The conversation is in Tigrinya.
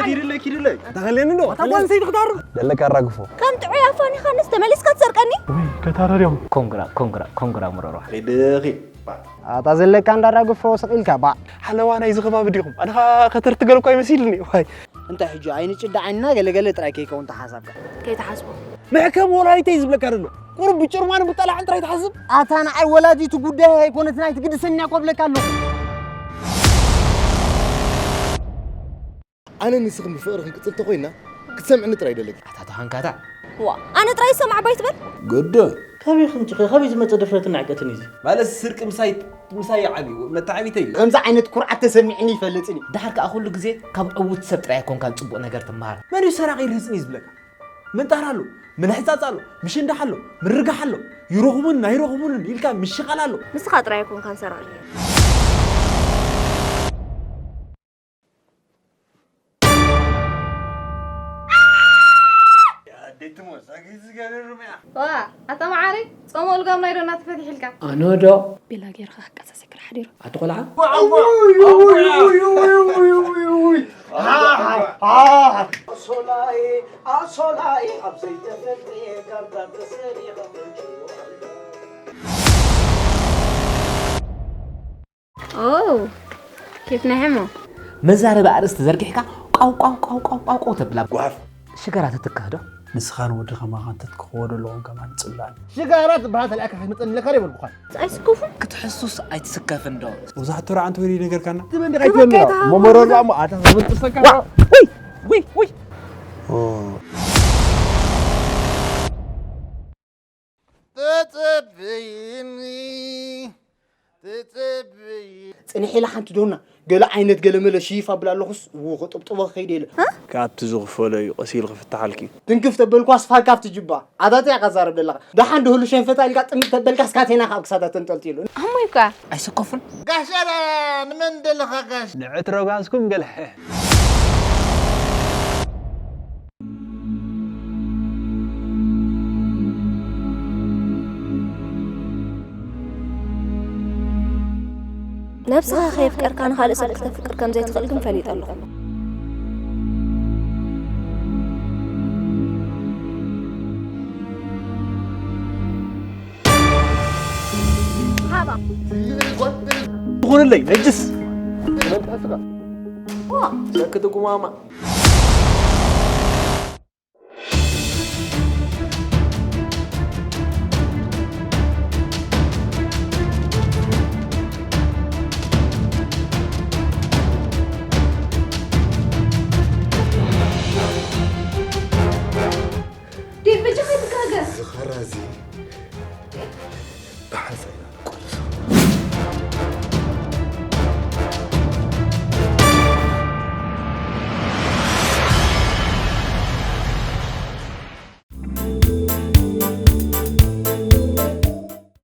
ኪድለይ ኪድለይ። ተኸልየኒ ዶ? ኣታ ጓል ኣንስተይቲ ክትሃርም። ደለካ ኣራግፎ። ከም ጥዑይ ኣፋኒኻንስ ተመሊስካ ትሰርቀኒ? ወይ ከተረርዮም። ኮንግራ ኮንግራ ኮንግራ ምረሮ። ኺድኺ። ኣታ ዘለካ እንዳራግፎ ስቕ ኢልካ ባዕ። ሓለዋ ናይዚ ከባቢ ዲኹም? ኣነ ኸኣ ከተርቲ ገለ እኳ ይመሲልኒ። ዋይ። እንታይ ሕጂ ኣይንጭዳ ዓይንና ገለገለ ጥራይ ከይከውን ተሓሳብካ። ከይተሓስቦ። መሕከም ወላዲተይ ዝብለካ ዘሎ። ቁሩብ ብጭርማን ብጠላዕን ጥራይ ትሓስብ። ኣታ ንዓይ ወላዲቱ ጉዳይ ኣይኮነትን ኣይትግድሰኒ እኮ እብለካ ኣለኹ። ኣነ ንስኽን ብፍቕሪ ክንቅጽል ተኾይና ክትሰምዕኒ ጥራይ ደለኪ። ኣታ ተሃንካታ። ዋ ኣነ ጥራይ ሰማዕ ባይ ትበል። ግድ። ካበይ ከምፂ ካበይ ዝመፀ ድፍረትን ንዕቀትን እዩ እዚ? ማለት ስርቂ ምሳይ ምሳይ ዓብዩ መተዓቢተይ እዩ። ከምዚ ዓይነት ኩርዓት ተሰሚዕኒ ይፈልጥን እዩ። ድሓር ከዓ ኩሉ ግዜ ካብ ዕውት ሰብ ጥራይ ኣይኮንካን ፅቡቕ ነገር ትመሃር። መን እዩ ሰራቒ ርህፅኒ እዩ ዝብለካ? ምንጣር ኣሎ፣ ምንሕፃፅ ኣሎ፣ ምሽንዳሕ ኣሎ፣ ምርጋሕ ኣሎ፣ ይረኽቡን ኣይረኽቡንን ኢልካ ምሽቓል ኣሎ። ንስኻ ጥራይ ኣይኮንካን ሰራቒ። ዋ ኣታ መዓረይ ጾም ልጓም ናይ ዶና ተፈቲሕልካ። ኣነ ዶ? ቤላ ጌርካ ክቃሳሰክር ሓዲሩ። ኣቲ ቆልዓ። ኦ ኬፍ ናይ ሕሞ። መዛረቢ ኣርእስቲ ዘርጊሕካ ቋው ቋው ቋው ቋው ቋው ቋው ተብላ። ጓፍ። ሽጋራ ትትክህ ዶ? ንስኻን ወዲ ከማኻን ተትክኽዎ ዶ ኣለኹም ከማን ጽላእኒ። ሽጋራ ትበሃል ተላእካ ከይመጸኒ ኢለካ ዶ ኣይበልኩኻን? ኣይስከፉን። ክትሕሱስ ኣይትስከፍን ዶ? መብዛሕትኡ ርዓ እንተ ወይኒ ነገርካና። ትበን ዲኻ ኣይትበን ዲኻ? መመረር ደኣ እሞ ኣታ ትብል ጥሰካ። ውይ ውይ ውይ። ተጸበይኒ ተጸበይ። ጽንሕ ኢላ ሓንቲ ዶና ገለ ዓይነት ገለ መለ ሽይፍ ኣብላ ኣለኹስ፣ ው ክጥብጥቦ ክኸይድ የለ። ካብቲ ዝኽፈሎ እዩ ቀስ ኢሉ ክፍትሓልኪ። ትንክፍ ተበልኳስ ፋካ ኣብቲ ጅባ። ኣታ እንታይ ኢኻ ትዛረብ ዘለኻ? ደሓን ድህሉ ሸንፈታ ኢልካ ጥምጥ ተበልካስ ካቴና ካብ ክሳዳ ተንጠልጢሉ። ኣሞይ እኳ። ኣይሰከፉን። ጋሽ ኣዳ ንመን ደለኻ ጋሽ? ንዕትሮ ጋዝኩም ገልሐ። ነብስኻ ከየፍቀርካ ንኻልእ ሰብ ክተፍቅር ከም ዘይትኽእል ግን ፈሊጠ ኣለኹ። ሃባ። ይኹንለይ ነጅስ። ዋ። ሰክት ጉማማ።